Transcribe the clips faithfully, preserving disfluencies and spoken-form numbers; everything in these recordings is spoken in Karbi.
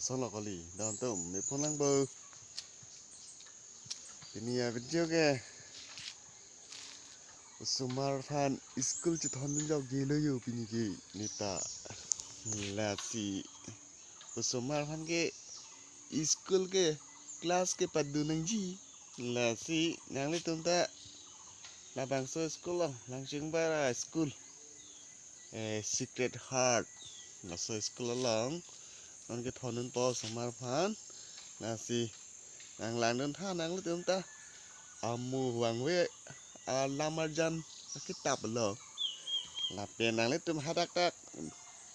Solo kali, don atum, me phone lang bo. Pini a-video ke osomar aphan school chethondun jok gelo yo pini ke neta. Lasi osomar aphan ke school ke class ke padun nangji. Lasi nanglitum ta labangso school along, Langchingbar a-school, eh, Sacred Heart, laso school along non kethondunpo osomar aphan. Lasi nanglangdun tha nanglitum ta, Amo Vangve Alam Arjan akitap along. Lapen nanglitum hadak tak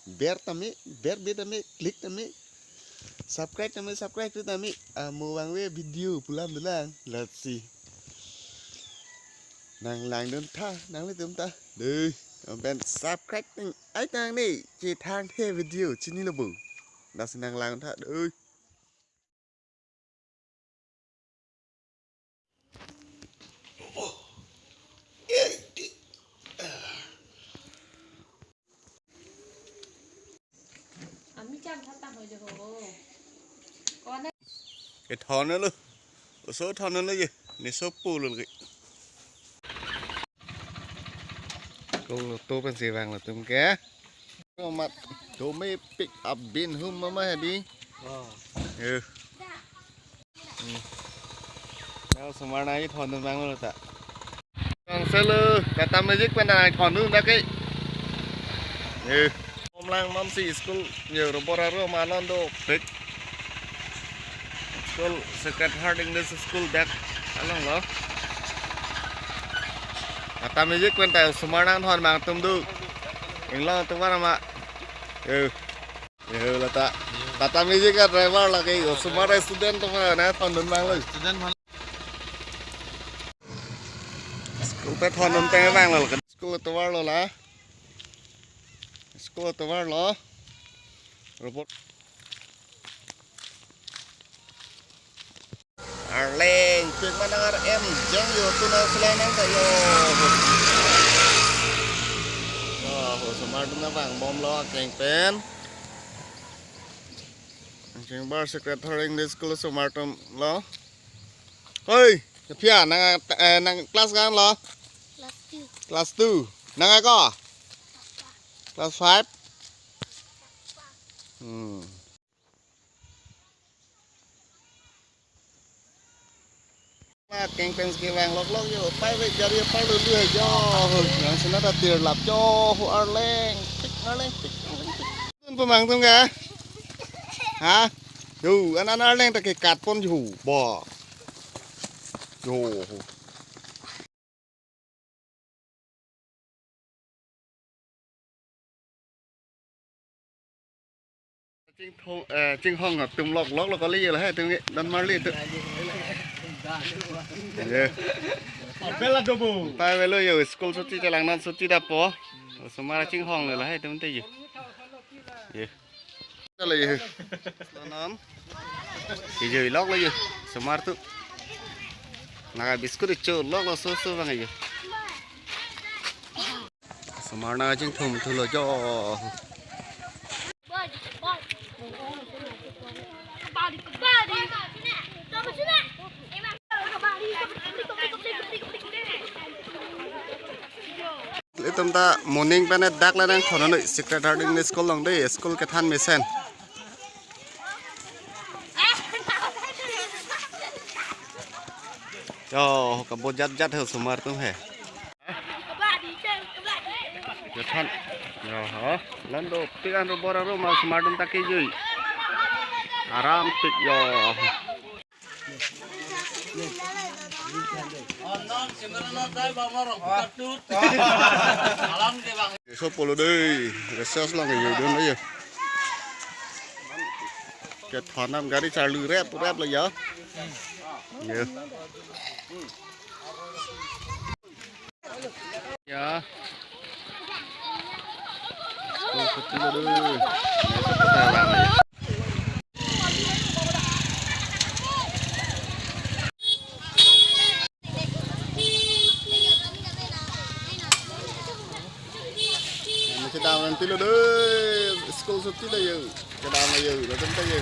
ber tame, ber be tame, klik tame, subscribe tame, subscribe tame, Amo Vangve video pu alam dolang. Lasi nanglangdun tha nanglitum ta. Dei, lapen subscribe ning ai tang ni, chethang the video chinilo bo. Lasi nanglangdun tha. Dei. Ami cham thata hoi jo ho. Kona? Kethon lo. Oso thon lo ye. Ne sopo lo ke. Kolo to pensi vanglo atum ke. Amat dome pick up bin hum mama hedi. Oh. Eh. Hmm. Now osomar nangkethondun abang lo ta. Bang selo, Tata Magic pen nangkethondun ta ke. Eh. Omlang mamsi school, yo robor aro malon dopik. School Sacred Heart English School dak along lo. Tata Magic pen ta osomar nangkethondun abang atum do. Inglong atum amat. Eh. Yo, lata. Tata Magic a-driver lake, osomar student atum nangkethondun abang lo. Student man. School pen thondun abang lo. School atovar lo la. School atovar lo. Robot. Arleng, pik manang ar em jeng yo, tuna selai nang ta yo. Oh, osomar atum nangvangbomlo akeng pen. Langchingbar Sacred Heart English School osomar atum lo. Hoi, kephia nang, eh, nang class ko-an lo? Class two. Class two. Nang ako? Class five. Hmm. Akeng pen si vang lok lok yo, pai ve jari pai lo lu yo, yang sena ta tir lap yo, ho Arleng, pik Arleng, pik Arleng, pik. Tun pemang tung ka? Ha? Yo, anan Arleng ta kekat pon yo, bo. Yo. Chingthong, eh, chinghong atum lok lok lo kali yo lahai atum ke, don marli atum. Ye. Bela dobo. Pai velo yo, school suti chelang non suti dapo. Osomar chinghong lo lahai atum te yo. Ye. Lo yo. Lo non. Yo, yo, lok lo yo. Osomar atum. Naka biscuit cho lok lo so so abang yo. Osomar nangkachingthum thulo jo. Ilitum ta morning pen dak le nangthondun noi Sacred Heart English School along dei, school kethan mesen. Yo, kabojat jat he osomar atum he. Yo than. Yo ho. Lando pik an robor aro ma osomar atum ta kejui. Aram pik yo. So pulo dei, recess lang yo dun ayo. Kethon an gari charli rep rep lo yo. Yo. Ya. Oh, betul, aduh. Kedam nanti lo deh, school suti dah yo. Kedam yo, datang dah yo.